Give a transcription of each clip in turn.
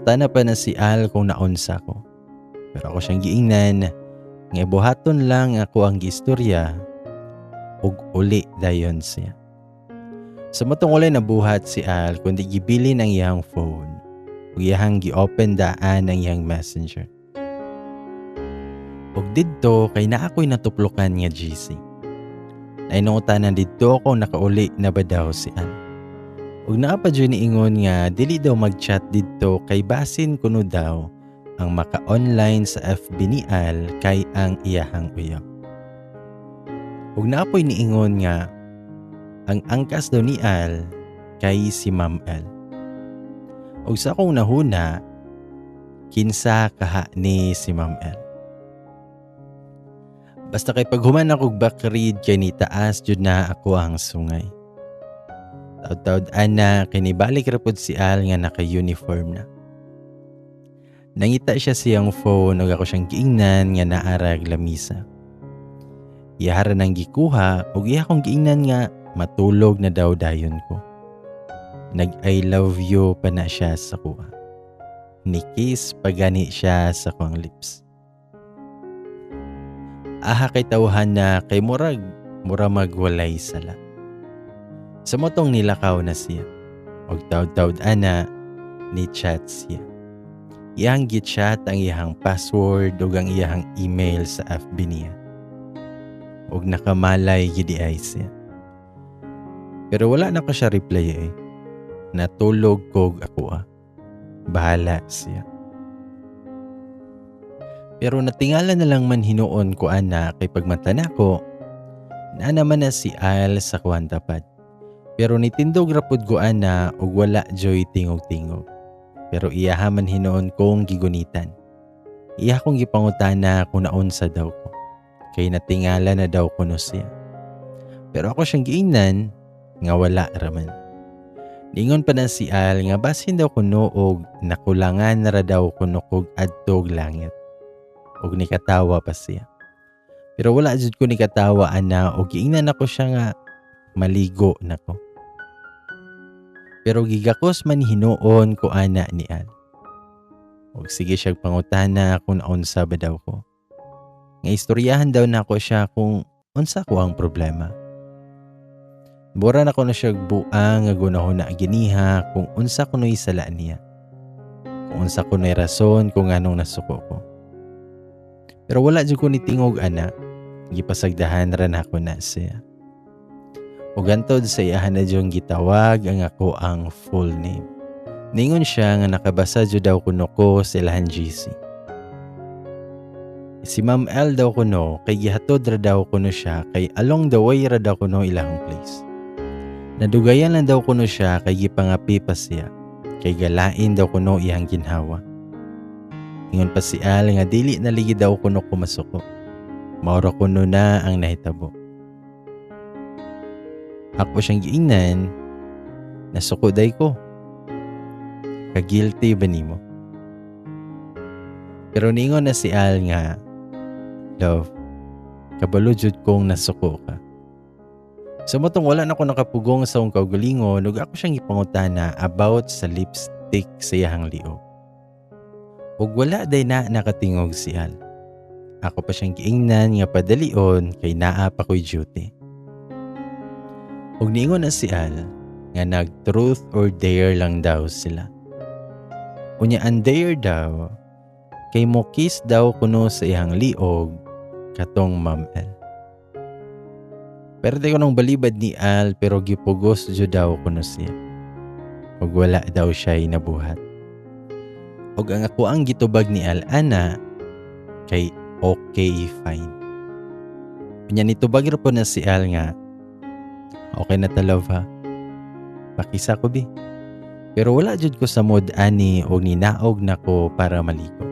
Nangutana pa na si Al kung naunsa ko. Pero ako siyang giingnan nga buhaton lang ako ang giistorya ug uli dayon siya. Sa mao tong walay nabuhat si Al kundi gibilin ang iyang phone ug iyang gi-open daan ang iyang Messenger. Ug didto kay naa ko'y natuplokan nga GC. Nangutana didto kung nakauli na ba daw si Al. Ug naa pa jud niingon nga dili daw mag-chat didto kay basin kuno daw ang maka-online sa FB ni Al kay ang iyahang uyab. Ug naa po'y niingon nga ang angkas daw ni Al kay si Ma'am L. Ug sa akong nahuna, kinsa kaha ni si Ma'am L? Basta kay paghuman akong backread kay nitaas jud na ako ang sungay. Taud-taud ana kay nibalik ra pud si Al nga naka-uniform na. Nangita siya siyang phone ug ako siyang giingnan nga naarag lamisa. Iyahara nang gikuha ug iya akong giingnan nga matulog na daw dayon ko. Nag "I love you" pa na siya sa kuha. Ni-kiss pa gani siya sa kuang lips. Aha kay tawhan na kay murag mura magwalay sala. Sa mao tong nilakaw na siya. Og taud-taud ana ni chat siya. Iyang gi-chat ang iyang password ug ang iyang email sa FB niya. Og nakamalay gid ay siya. Pero wala na ko siya reply eh. Natulog kog ako ah. Bahala siya. Pero natingala na lang man hinuon ko ana kay pagmata nako, naa naman na si Al sa kuan tapad. Pero nitindog ra pud ko ana ug wala joy tingog-tingog. Pero iyaha man hinuon kong gigunitan. Iya kong gipangutana kung naunsa daw ko. Kay natingala na daw kuno siya. Pero ako siyang giingnan nga wala raman. Ningon pa na si Al nga basin daw kuno og nakulangan na ra daw kuno kog adtog langit. Og nikatawa pa siya. Pero wala jud ko nikatawa ana og giingnan ako siya nga maligo nako. Pero gigakos man hinuon ko ana ni Al. Og sige siya pangutana kung naunsa ba daw ko. Nga istoryahan daw nako siya kung unsa ko ang problema. Bura na ko na siya buang nga gunahon na giniha kung unsa kuno'y sala niya. Kung unsa kuno'y rason kung anong nasuko ko. Pero wala jud ko nitingog ana. Gipasagdahan ra nako na siya. Ug hantod sa iyahan na jud gitawag ang ako ang full name. Ningon siya nga nakabasa jud daw kuno ko sa ilahan GC. Si Ma'am L daw kuno kay gihatod ra daw kuno siya kay along the way ra daw kuno ilahang place. Nadugayan lang daw kuno siya kay gipangapi pa siya kay galain daw kuno iyang ginhawa. Ingon pa si Al nga dili na ligi daw kuno kumasuko. Maura kuno na ang nahitabo. Ako siyang giingnan, nasuko day ko. Ka-guilty ba nimo? Pero ningon na si Al nga, "Love, kabalo jud kong nasuko ka." Sa mao tong wala na ko nakapugong sa akong kaugalingon ug ako siyang gipangutana about sa lipstick sa iyahang liog. Ug wala day na nakatingog si Al. Ako pa siyang giingnan nga padalion kay naa pa ko'y duty. Ug niingon na si Al nga nag truth or dare lang daw sila. Unya ang dare daw kay mo kiss daw kuno sa iyang liog katong Ma'am L. Pero di ko nung balibad ni Al pero gipugos jud daw kuno siya. Ug wala daw siya nabuhat. Ug ang ako ang gitubag ni Al ana kay okay fine. Unya nitubag ra po na si Al nga okay na ta, love, ha. Pakisa ko bi. Pero wala jud ko sa mood ani og ninaog na ko para maligo.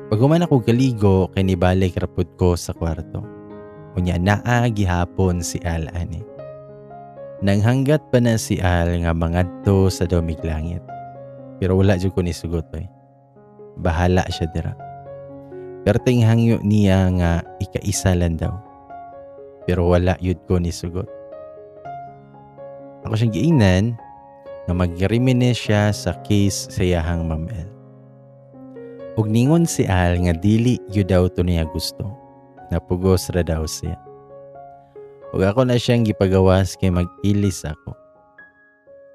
Pag human ako kaligo kay nibalik ra pud ko sa kwarto. Unya naa gihapon si Al ani. Nanghanggat pa na si Al nga mangadto sa dumig langit. Pero wala jud ko nisugot oy. Bahala siya dira. Pero hangyo niya nga ikaisa lang daw. Pero wala yud ko nisugot. Ako siyang giingnan nga mag-reminisce siya sa case sa iyahang Ma'am L. Ug ningon si Al nga dili gyud daw to niya gusto. Napugos ra daw siya. Ug ako na siyang gipagawas kay mag-ilis ako.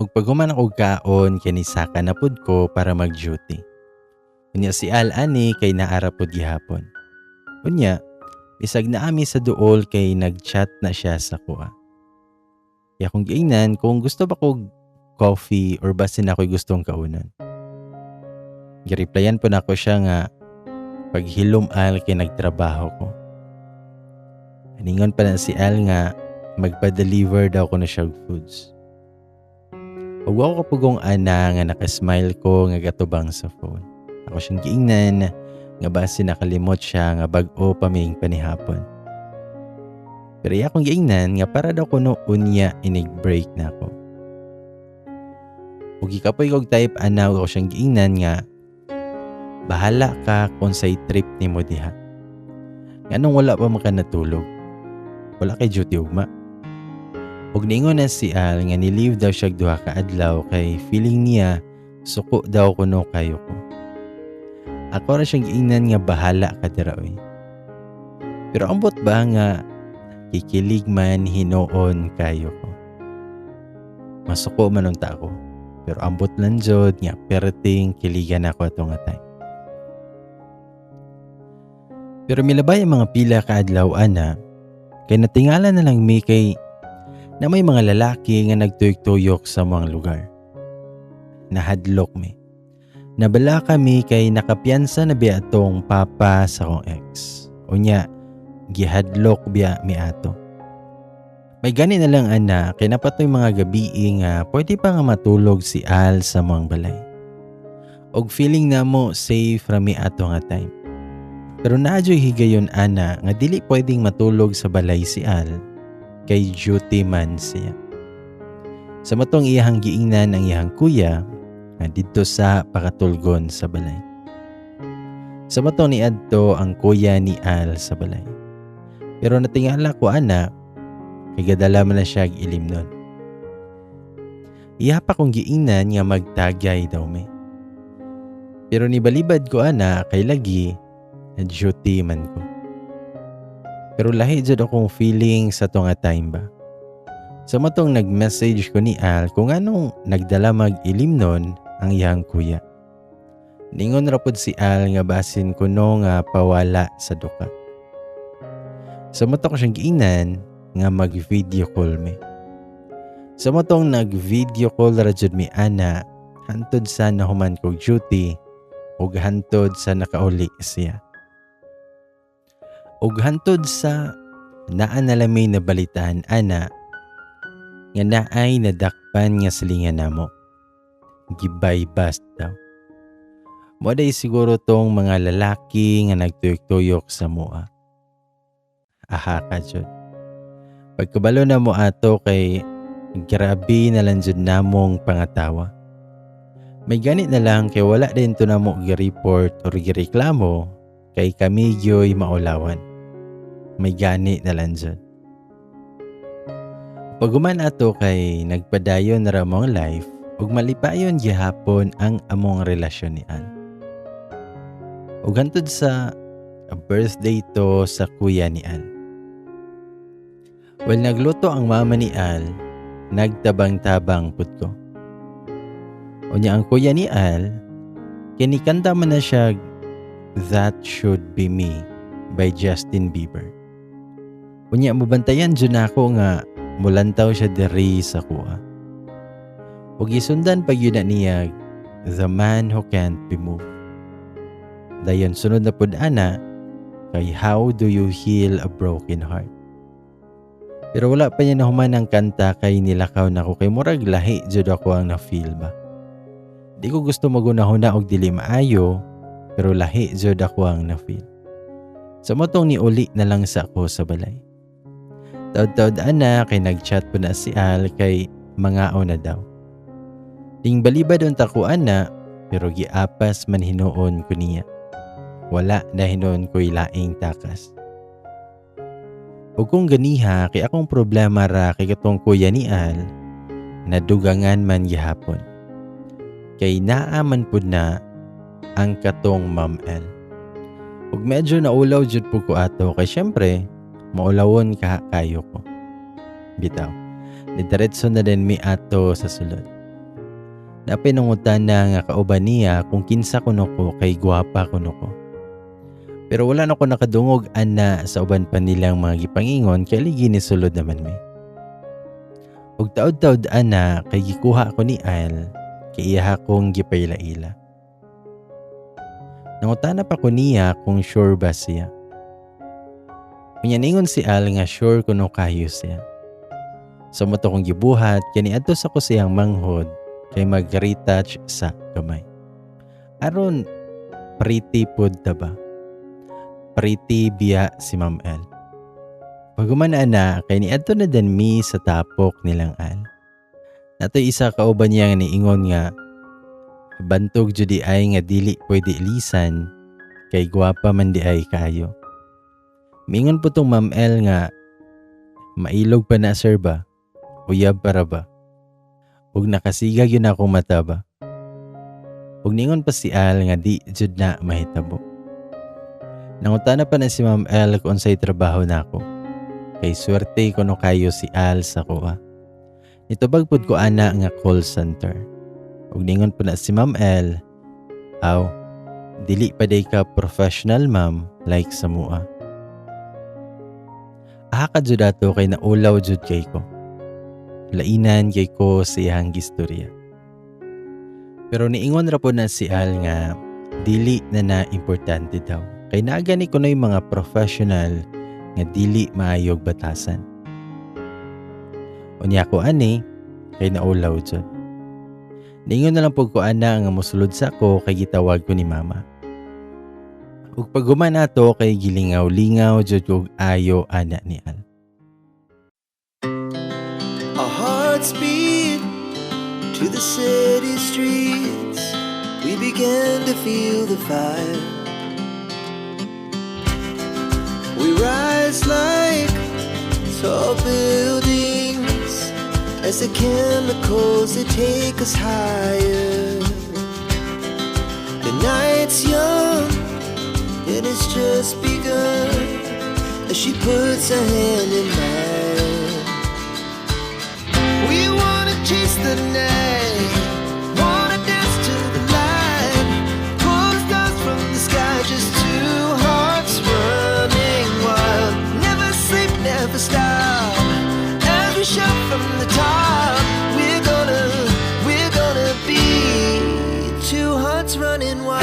Ug paghuman ako kaon kay nisaka na pud ko para mag-duty. Unya si Al ani kay naara pud gihapon. Unya, bisag naa mi sa duol kay nag-chat na siya sa akoa. Kaya akong giingnan kung gusto ba kog coffee or basin ako'y gustong kaunon. Gireplyan po nako siya nga paghilom, Al, kay nagtrabaho ko. Ningon pa na si Al nga magpa-deliver daw ko na siya og foods. Ug wa ko kapugong ana nga nakasmile ko nga gatubang sa phone. Ako siyang giingnan nga base nakalimot siya nga bag-o pa ming panihapon. Pero iya akong giingnan nga para daw kuno unya inig break na ako. Ug gikapoy kog type ana, ug ako siyang giingnan nga bahala ka kung say trip nimo diha. Nganong wala pa man ka natulog? Wala kay duty ugma. Ug niingon na si Al nga ni-leave daw siya 2 ka adlaw kay feeling niya suko daw kuno kayo ko. Ako ra siyang giingnan nga bahala ka dira oy. Pero ambot ba nga kikilig man hinuon kayo ko. Masuko man unta ako. Pero ambot lang jud nga perting kiligan ako ato nga time. Pero milabay ang mga pila ka adlaw ana kay natingala na lang mi kay na may mga lalaki nga nagtuyok-tuyok sa mga lugar. Nahadlok mi. Nabala kami kay nakapiyansa na biya atong papa sa akong ex. Unya, gihadlok biya mi ato. May gani na lang ana kay napatoy mga gabi nga pwede pa nga matulog si Al sa mga balay. Og feeling namo safe rami ato nga time. Pero naadyo'y higayon ana nga dili pwedeng matulog sa balay si Al kay duty man siya. Sa matong iyahang giingnan ang iyahang kuya nga didto sa pakatulgon sa balay. Sa matong niadto ang kuya ni Al sa balay. Pero natingala ko ana kay gadala man na siya og ilimnon. Iya pa kong giingnan nga magtagay daw mi. Pero nibalibad ko ana kay lagi na duty man ko. Pero lahi jud akong feeling sa to nga time ba. Sa matong nag-message ko ni Al kung anong nagdala mag ilimnon ang iyang kuya. Ningon ra pod si Al nga basin kuno nga pawala sa duka. Sa mato ko siyang giingnan nga mag-video call mi. Sa matong nag-video call ra jud mi ana hantod sa nahuman kog duty ug hantod sa nakauli siya. Ug hantod sa naa na lang may nabalitaan ana nga naay nadakpan nga silingan namo. Gi-buy-bust daw. Mo day siguro tong mga lalaki nga nagtuyok-tuyok sa mua. Aha ka jud. Pagkabalo na mo ato kay grabe na lang jud namong pangatawa. May ganit na lang kay wala din to namo gi-report or gireklamo kay kami gyoy maulawan. May gani na lang jud. Paghuman ato kay nagpadayon na ra among life ug malipayon gihapon ang among relasyon ni Al. Ug hantod sa birthday to sa kuya ni Al. Well, nagluto ang mama ni Al, nagtabang-tabang pud ko. Unya ang kuya ni Al, kinikanta man na siya "That Should Be Me" by Justin Bieber. Unya mubantayan jud nako nga mulantaw siya diri sa kuha. Ug gisundan pa gyud na niya "The Man Who Can't Be Moved." Dayon sunod na pud ana kay "How Do You Heal a Broken Heart." Pero wala pa niya nahuman ang kanta kay nilakaw na ko kay murag lahi jud ako ang na-feel ba. Di ko gusto magunahuna og dili maayo, pero lahi jud ako ang na-feel. Sa motong niuli na lang sa ako sa balay. Taod-taod ana kay nag-chat po na si Al kay mangao na daw. Ting balibad unta ko ana, pero giapas man hinuon ko niya. Wala na hinuon ko'y laing takas. Ug kung ganiha kay akong problema ra kay katong kuya ni Al, nadugangan man gihapon. Kay naa man pud na Ang katong Ma'am L. Ug medyo naulaw jud po ko ato kay syempre maulawon ka kayo ko. Bitaw. Nidiretso na din mi ato sa sulod. Naa pay nangutana nga kauban niya kung kinsa kuno ko kay gwapa kuno ko. Pero wala na ko nakadungog ana sa uban pa nilang mga gipangingon kay ligi ni sulod naman mi. Ug taod-taod ana kay gikuha ko ni Al kay iya akong gipaylaila. Nangutana pa ko niya kung sure ba siya. Unya ningon si Al nga sure kuno kayo siya. So mao to akong gibuhat kay niadto sa ko siyang manghod kay mag-retouch sa gamay. Aron pretty pod ta ba? Pretty biya si Ma'am L. Paghuman ana kay niadto na din mi sa tapok nilang Al. Naa toy isa kauban niya nga niingon nga bantog jud diay nga dili pwede ilisan kay gwapa man diay kayo. Miingon po tong Ma'am L nga mailog pa na, sir, ba? Uyab para ba? Ug nakasiga gyud akong mata ba? Ug ningon pa si Al nga di jud na mahitabo. Nangutana pa na si Ma'am L kung unsay trabaho nako. Kay swerte kuno kayo si Al sa kuha. Nitubag pud ko ana nga call center. Ug ningon po na si Ma'am L, "Aw, dili pa day ka professional, ma'am, like sa mua." Aha ka jud ato kay naulaw jud kay ko. Lainan kay ko sa iyang gistorya. Pero niingon ra po na si Al nga dili na na importante daw. Kay naa gani kuno'y mga professional nga dili maayog batasan. Unya ko ani kay naulaw jud. Niingon na lang pud ko ana nga mosulod sa ko kay gitawag ko ni mama. Ug paghuman ato kay gilingaw-lingaw jud kog ayo ana ni Al. Our hearts beat to the city streets. We began to feel the fire. We rise like tall buildings as the chemicals, they take us higher. The night's young and it's just begun as she puts her hand in mine. We wanna chase the night, wanna dance to the light, pull the stars from the sky, just two hearts running wild. Never sleep, never stop. As we shout from the top, we're gonna be two hearts running wild.